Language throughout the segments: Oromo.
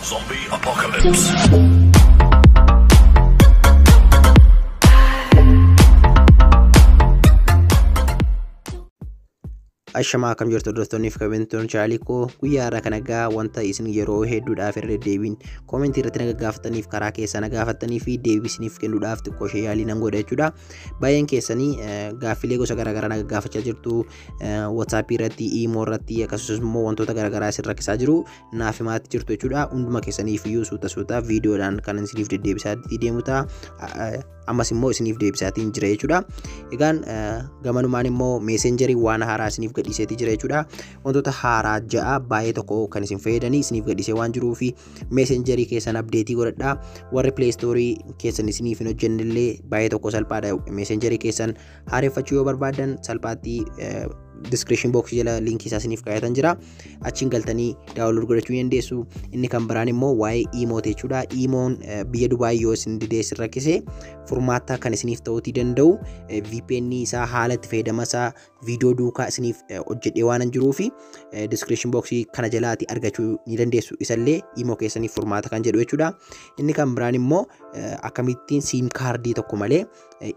Zombie Apocalypse. Ashamaa, akkam jirtu hordoftoonni fi kabajamtoonni chaanaalii koo? Guyyaa har'aa kana egaa wanta isin yeroo hedduudhaaf irra deddeebiin koomentii irratti na gaggaafataniif, karaa keessaa na gaafatanii fi deebii isiniif kennuudhaaf xiqqoo ishee yaalii nan godha jechuudha. Baay'een keessanii gaaffilee gosa garaagaraa na gaggaafachaa jirtu. WhatsAppii irratti, Imo irratti, akkasumas immoo wantoota garaagaraa isin rakkisaa jiru naaf himaatti jirtu jechuudha. Hunduma keessaniif iyyuu suuta suuta viidiyoodhaan kan isiniif deddeebisaa deemu ta'a. Ammas immoo isiniif deebisaatiin jira jechuudha. Egaan gamanumaan immoo Messengerii waan haaraa isiniif gadhiiseetii jira jechuudha. Wantoota haaraa 6 baay'ee tokko kan isin fayyadanii isiniif gadhiisee waan jiruu fi Messengerii keessan updateii godhadhaa. Warri Play Storeii keessan isiniif hin hojjennellee baay'ee tokko salphaadha. Messengerii keessan haareffachuu yoo barbaadan salphaatti description box jala linkii isaa isiniif kaa'atan jira. Achiin galtanii download godhachuu ni dandeessu. Inni kan biraan immoo waa'ee Imooti jechuudha. Imoon biyya Dubaay yoo isin didee isin rakkise, furmaata kan isiniif ta'uutii danda'u VPN isaa, haala itti fayyadama isaa viidiyoo duukaa isiniif hojjedhee waan hin jiruu fi description box kana jalaati argachuu ni dandeessu. Isallee Imo keessaniif furmaata kan jedhu jechuudha. Inni kan biraan immoo akkamittiin SIM cardii tokko malee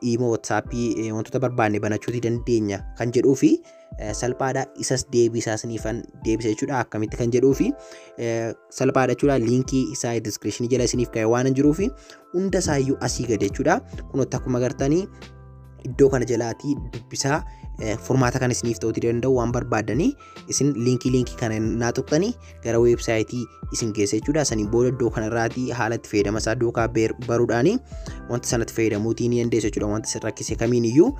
Imo, WhatsAppii, wantoota barbaanne banachuutii dandeenya kan jedhuu fi salphaadha, isas deebii isaa isiniifan deebisa jechuudha. Akkamitti kan jedhuu fi salphaadha jechuudha. Linkii isaa description jala isiniif kaa'e waan hin jiruu fi hunda isaayyuu asii gad jechuudha. Kunuutti akkuma agartanii iddoo kana jalaatii dubbisaa, furmaata kan isiniif ta'uutii danda'u waan barbaadanii isin linkii kana naa tuqxanii gara weebsaayitii isin geessa jechuudha. Saniin booda iddoo kanarraatii haala itti fayyadama isaa duukaa baruudhaanii wanta sanatti fayyadamuutii ni dandeessu jechuudha. Wanta isin rakkise kamiin iyyuu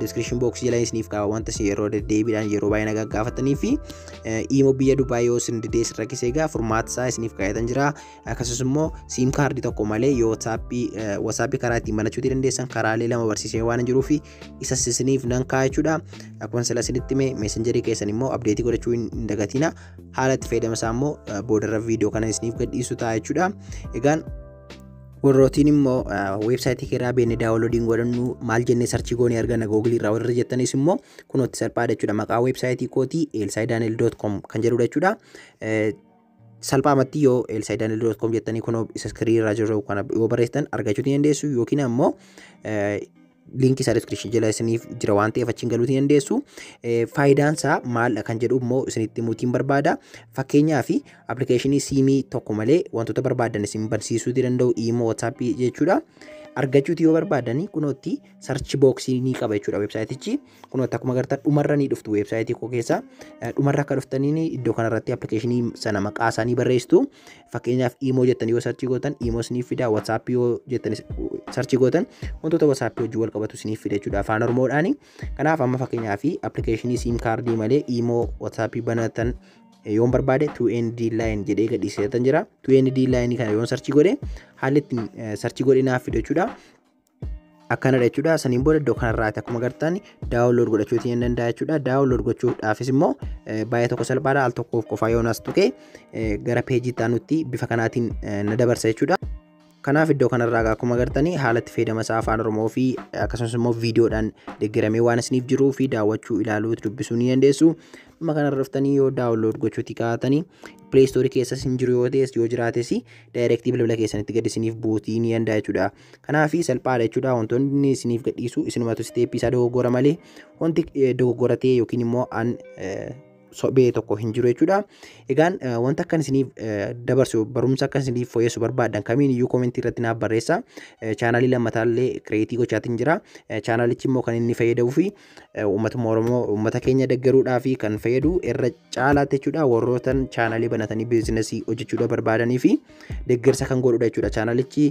description box jala isiniif kaa'a, wanta isin yeroo deddeebiidhaan yeroo baay'ee na gaggaafatanii fi Imo biyya Dubaay yoo isin didee isin rakkise egaa furmaata isaa isiniif kaa'atan jira. Akkasumas immoo SIM cardii tokko malee yoo WhatsAppii karaa ittiin banachuutii dandeessan karaalee lama barsiisee waan hin jiruu fi isas isiniif nan kaa'a jechuudha. Akkuma sila isinitti hime, Messengerii keessan immoo updateii godhachuu hin dagatina. Haala itti fayyadama isaa immoo boodarra viidiyoo kana isiniif gadhiisu ta'a jechuudha. Egaan warrootiin immoo weebsaayitii keeraa beeknee downloadiin godhannu maal jennee searchii goonee arganna Googleii irraa warra jettanis immoo kunootti salphaadha jechuudha. Maqaa weebsaayitii kootii elsaidaaniel.com kan jedhudha jechuudha. Salphaamatti yoo elsaidaaniel.com jettanii kunoo isa screenii irraa jiru kana yoo barreessitan argachuu ni dandeessu, yookiin ammoo linkii isaa description jala isiniif jira waan ta'eef achiin galuu ni dandeessu. Faayidaan isaa maal kan jedhu immoo isinitti himuutiin barbaada. Fakkeenyaaf appilikeeshinii siimii tokko malee wantoota barbaadan isin barsiisuu danda'u Imo, WhatsAppii jechuudha. Argachuuti yoo barbaadani kunootti search boxii ni qaba jechuudha weebsaayitichi. Kunootti akkuma agartan dhumarra ni dhuftu, weebsaayitii koo keessa. Dhumarra akka dhuftaniin iddoo kanarratti appilikeeshinii sana maqaa isaanii barreessitu. Fakkeenyaaf Imo jettanii yoo searchii gootan Imo isiniif fida. WhatsAppii yoo jettanii searchii gootan wantoota WhatsAppii wajjin wal qabatu isiniif fida jechuudha afaan Oromoodhaani. Kanaaf amma fakkeenyaaf appilikeeshinii SIM cardii malee Imo, WhatsAppii banatan yoon barbaade 2ND line jedhee gadhiiseetan jira. 2ND line kana yoon searchii godhe haalli ittiin searchii godhe naaf fida jechuudha. Akkanadha jechuudha. Saniin booda iddoo kanarraati akkuma agartan download godhachuutii ni danda'a jechuudha. Download gochuudhaafis immoo baay'ee tokko salphaadha. Al tokkoof qofaa yoon as tuqe gara peejii itti bifa kanaatiin na dabarsa jechuudha. Kanaaf iddoo kanarraa akkuma agartanii haala itti fayyadama isaa afaan Oromoo fi akkasumas immoo viidiyoodhaan deeggaramee waan isiniif jiruu fi daawwachuu, ilaaluu, dubbisuu ni dandeessu. Dhuma kanarra dhuftanii yoo download gochuutii kaa'atanii Play Storeii keessas hin jiru yoo ta'es, yoo jiraates directii bilbila keessanitti gad isiniif buutii ni danda'a jechuudha. Kanaaf salphaadha jechuudha, wantoonni isiniif gadhiisu isinumatu steppii isaa dogoggora malee wanti dogoggora ta'e yookiin immoo an sobee tokko hin jiru jechuudha. Egaan wanta akkan isiniif dabarsu, barumsa akkan isiniif fooyyessu barbaadan kamiin iyyuu koomentii irratti naaf barreessa. Chaanaalii lammataallee createii gochaatiin jira. Chaanaalichi immoo kan inni fayyaduu fi uummatuma Oromoo, uummata keenya deeggaruudhaa fi kan fayyadu irra caalaatti jechuudha, warrootan chaanaalii banatanii businessii hojjechuudha barbaadanii fi deeggarsa kan godhudha jechuudha. Chaanaalichi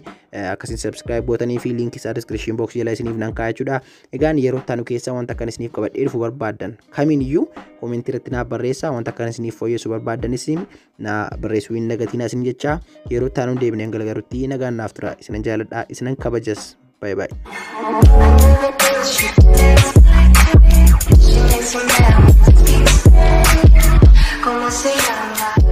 akkasiin subscribe gootanii fi linkii isaa description boxii jala isiniif nan kaa'a jechuudha. Egaan yeroo itti keessa wanta akkan isiniif qabadhee dhufu barbaadan kamiin iyyuu koomentii irratti naaf barreessa. Wanta akkan isiniif fooyyessu barbaadanis na barreessuu hin dagatinaa isin jecha, yeroo itti aanu deebinee galgarutti nagaan naaf tura. Isinan jaaladha, isinan kabajas. Bye bye. She makes me melt. ¿Cómo se llama?